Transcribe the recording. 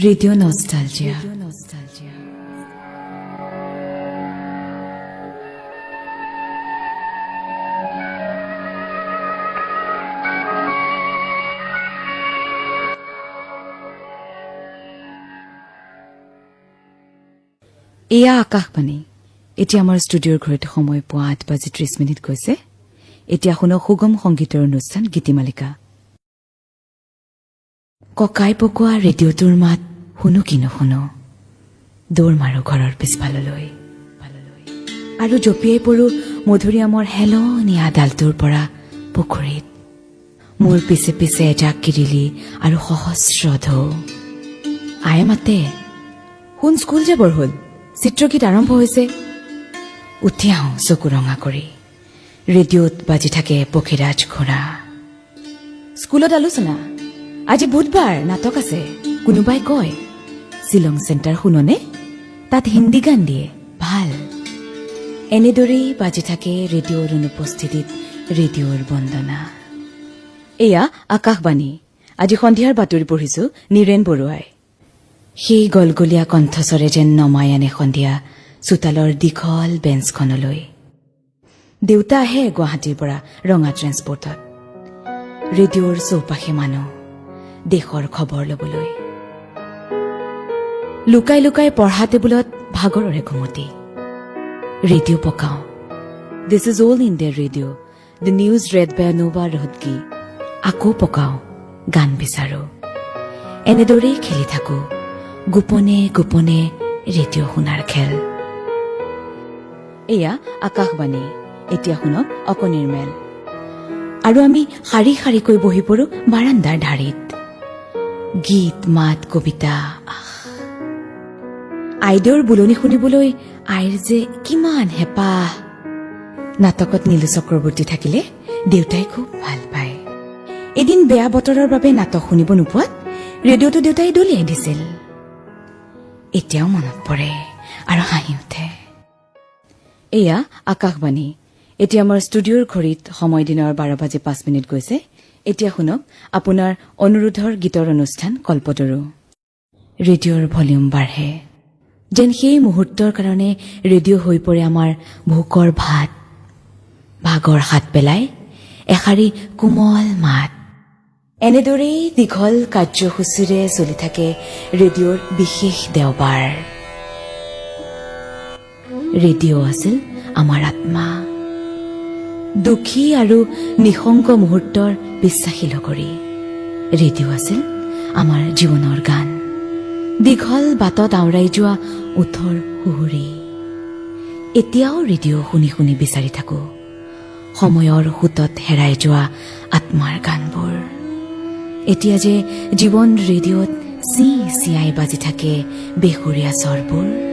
Radio' nostalgia. এয়া আকাশবাণী। এতিয়া আমাৰ ষ্টুডিঅ'ৰ ঘৰত সময় পুৱা 8 বাজি 30 মিনিট গৈছে। এতিয়া শুনক সুগম সংগীতৰ অনুষ্ঠান গীতিমালিকা। ককাই পকোৱা ৰেডিঅ'টোৰ মাত শুনো কি নুশুনো, দৌৰ মাৰো ঘৰৰ পিছফাললৈ আৰু জঁপিয়াই পৰো মধুৰিআমৰ হেলনীয়া ডালটোৰ পৰা পুখুৰীত। মোৰ পিছে পিছে এজাক কিৰিলি আৰু সহস্ৰ ঢৌ। আয়ে মাতে, "শুন, স্কুল যাবৰ হ'ল, চিত্ৰগীত আৰম্ভ হৈছে।" উঠি আহোঁ চকু ৰঙা কৰি। ৰেডিঅ'ত বাজি থাকে পক্ষীৰাজ ঘোঁৰা। স্কুলত আলোচনা, আজি বুধবাৰ নাটক আছে। কোনোবাই কয়, "শ্বিলং চেণ্টাৰ শুননে? তাত হিন্দী গান দিয়ে, ভাল।" এনেদৰেই বাজি থাকে ৰেডিঅ'ৰ অনুপস্থিতিত ৰেডিঅ'ৰ বন্দনা। এয়া আকাশবাণী। আজি সন্ধিয়াৰ বাতৰি পঢ়িছো নীৰেণ বৰুৱাই। সেই গলগলীয়া কণ্ঠস্বৰে যেন নমাই আনে সন্ধিয়া চোতালৰ দীঘল বেঞ্চখনলৈ। দেউতা আহে গুৱাহাটীৰ পৰা ৰঙা ট্ৰেন্সপৰ্টত। ৰেডিঅ'ৰ চৌপাশে মানুহ, দেশৰ খবৰ ল'বলৈ। লুকাই লুকাই পঢ়া টেবুলত ভাগৰৰে ঘুমতি। Radio' পকাওঁ। "This is All India Radio. The news read by Anuba Rohatgi." আকৌ পকাওঁ, গান বিচাৰো। এনেদৰেই খেলি থাকো গোপনে গোপনে ৰেডিঅ' শুনাৰ খেল। এয়া আকাশবাণী। এতিয়া শুনক অকণিৰ মেল। আৰু আমি শাৰী শাৰীকৈ বহি পৰো বাৰাণ্ডাৰ ঢাৰিত। গীত মাত কবিতা, আহ! আইদেউৰ বুলনি শুনিবলৈ আইৰ যে কিমান হেঁপাহ! নাটকত নীলু চক্ৰৱৰ্তী থাকিলে দেউতাই খুব ভাল পায়। এদিন বেয়া বতৰৰ বাবে নাটক শুনিব নোপোৱাত ৰেডিঅ'টো দেউতাই দলিয়াই দিছিল। এতিয়াও মনত পৰে আৰু হাঁহি উঠে। এয়া আকাশবাণী। এতিয়া আমাৰ ষ্টুডিঅ'ৰ ঘড়ীত সময় দিনৰ 12 বাজি 5 মিনিট গৈছে। এতিয়া শুনক আপোনাৰ অনুৰোধৰ গীতৰ অনুষ্ঠান কল্পতৰু। ৰেডিঅ'ৰ ভলিউম বাঢ়ে, যেন সেই মুহূৰ্তৰ কাৰণে ৰেডিঅ' হৈ পৰে আমাৰ ভোকৰ ভাত। ভাগৰ হাত পেলাই এষাৰি কোমল মাত। এনেদৰেই দীঘল কাৰ্যসূচীৰে চলি থাকে ৰেডিঅ'ৰ বিশেষ দেওবাৰ। ৰেডিঅ' আছিল আমাৰ আত্মা, দুখী আৰু নিঃসংগ মুহূৰ্তৰ বিশ্বাসী লগৰী। ৰেডিঅ' আছিল আমাৰ জীৱনৰ গান, দীঘল বাটত আওৰাই যোৱা ওঠৰ সুহুৰি। এতিয়াও ৰেডিঅ' শুনি শুনি বিচাৰি থাকো সময়ৰ সোঁতত হেৰাই যোৱা আত্মাৰ গানবোৰ। এতিয়া যে জীৱন ৰেডিঅ'ত চি চিয়াই বাজি থাকে বেসুৰীয়া স্বৰবোৰ।